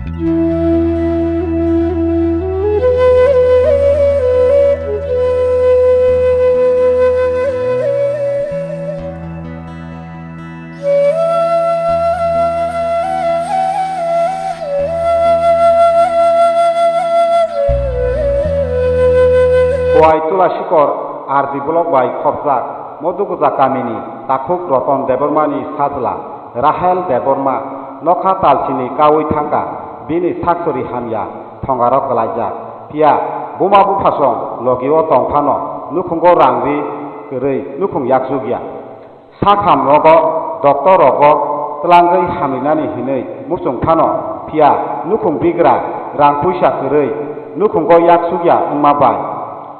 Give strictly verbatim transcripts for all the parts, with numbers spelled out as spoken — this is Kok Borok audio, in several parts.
Khowai Tulasikor R D block bai khopjak Moduguja kamini takhuk Roton Debbarmani sajla Rahel Debbarma nokha talsini kaui thangkha, bini saksori hamya thongaro kwlaijak. Phiya buma buphasong logio tongphano nukhungo rang ri kwrwi nukhung yaksukya. Sakham rogo doctor rogo twlangwi hamrinani hinwi muchung phano, phiya nukhung bigra rang puisa kwrwi nukhungo yaksukya wngma bai.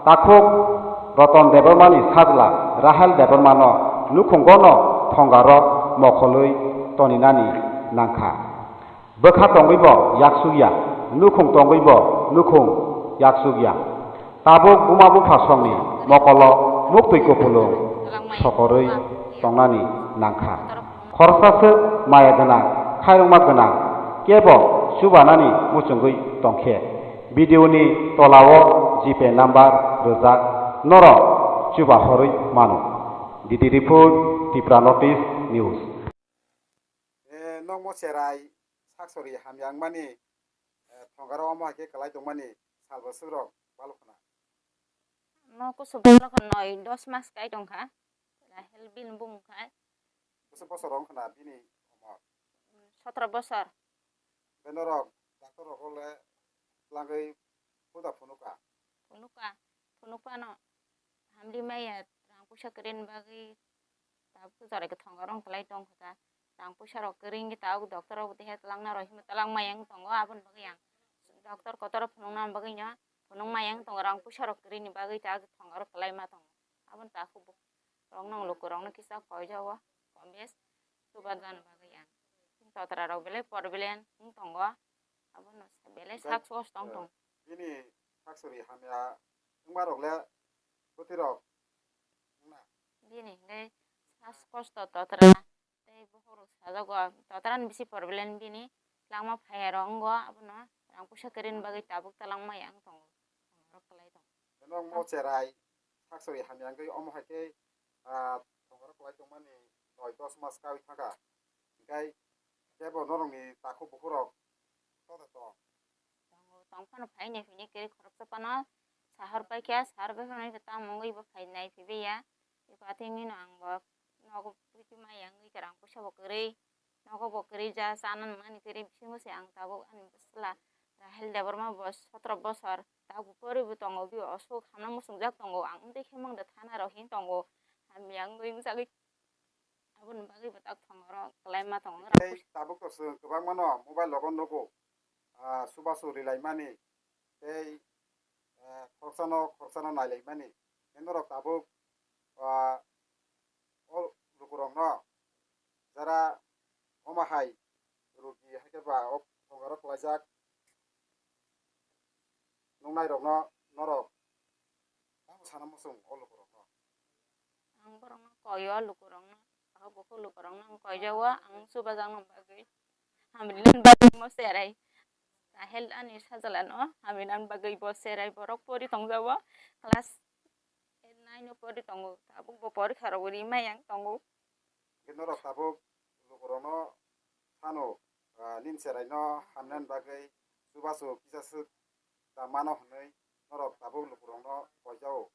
Takhuk Roton Debbarmani sajla Rahel Debbarmano nukhungono thongaro mokolwi toninani nangkha. Bwkha tongwi bo yaksukya, nukhung tongwi bo nukhung yaksukya. Tabuk buma bupha songni mokolo muktwi kupulung sokorwi tongnani nangkha. Khoroksa swk maya gwnang, khairokma gwnang kebo chubanani muchungwi tongkhe, video ni tolao GPay number rwjak, norok chuba horwi mano. Didi Report, Tipra Notice News. E, nokmo cherai saksori hamya wngmani, e, thongaro omo hai khe kwlai tongmani sal bwswk rok balo khna. Mo kusu balo khna noi dos mas kai tongkha. Rahel bini bumung khai. Bwswk bosor wng khna bini omor? Sotro bosor. Be norok doctor rok le twlangwi huda phunuka? Phunuka, phunukphano. Hamli maya rang puisa kwrwini bagwi tabuk jora khe thongo rong kwlai tong kha. Rang puisa rok kwrwi wngwi tabuk doctor rok bo tehe twlangna rw himwi twlang maya wng tongo, aboni bagwi ang doctor kotor phunukna bagwi no phunuk maya wng tongo, rang puisa rok kwrwini bagwi ta thongo rok kwlai ma tongo. Aboni takhuk bo rok nang luku rok no kisa koi jago kombes chuba jan bagwi ang. Totra rok belai problem wng tongo, abono belai sak sos tong tong. Bini saksori hamya wngma rok le bwtwi rok wngna? Bini hwnkhe sas kosto totra tei bokhorok sajago, totra ni bisi problem bini langma phaiya rok wngo, abono rang puisa kwrwini bagwi tabuk twlang maya wng tongo, thongo rok kwlai tongo. Nokmo cherai saksori hamya wngwi omo hai khe, ah, thongo rok kwlai tongmani noi dos mas kaui thangkha, hinkhe kebo norokni takhuk bukhuk rok tode tong? Tongo, tong phano phaini phini kwrwi khoroksa phano sahor paikha, sahor pai phano tamo wngwi bo phai nai phibaiya. Eko atwini no ang bo nogo puitu maya wngwi kwrang puisa bo kwrwi, nogo bo kwrwi ja chana nangmani kwrwi bisingo se ang tabuk ani bwsla Rahel Debbarma bo sotro bosor tabuk poribo tongo, bini osuk hamna muchungjak tongo, ang wngtwi khe mangda thana rok hin tongo, hamya wngwi wngsagwi. Aboni bagwi bo tak thongoro kwlai ma tongo. Tei tabuk to chwng kwbangmano mobile rogo nugo, ah, chubachu rilaimani tei, ah, khoroksano khoroksano nailaimani. Tei norok tabuk, ah, o lukurokno jara omo hai rugi hai khe ba o thongoro kwlaijak nuknairokno norok tamo sana muchung o lukurokno? Ang borokno koi o lukurokno, o bukhuk lukurokno ang koi jago, ang chubajakna bagwi, hamya bagwi mo cherai. Rahel ani sajla no hamya bagwi bo cherai, borok pori tong jago, class eight nine o pori tongo, tabuk bo porikha rok ri maya wng tongo. Hwnkhe norok tabuk lukurokno sano, ah, nini cheraino hamnani bagwi chubachu kisa swk da mano hwnwi norok tabuk lukurokno koijao.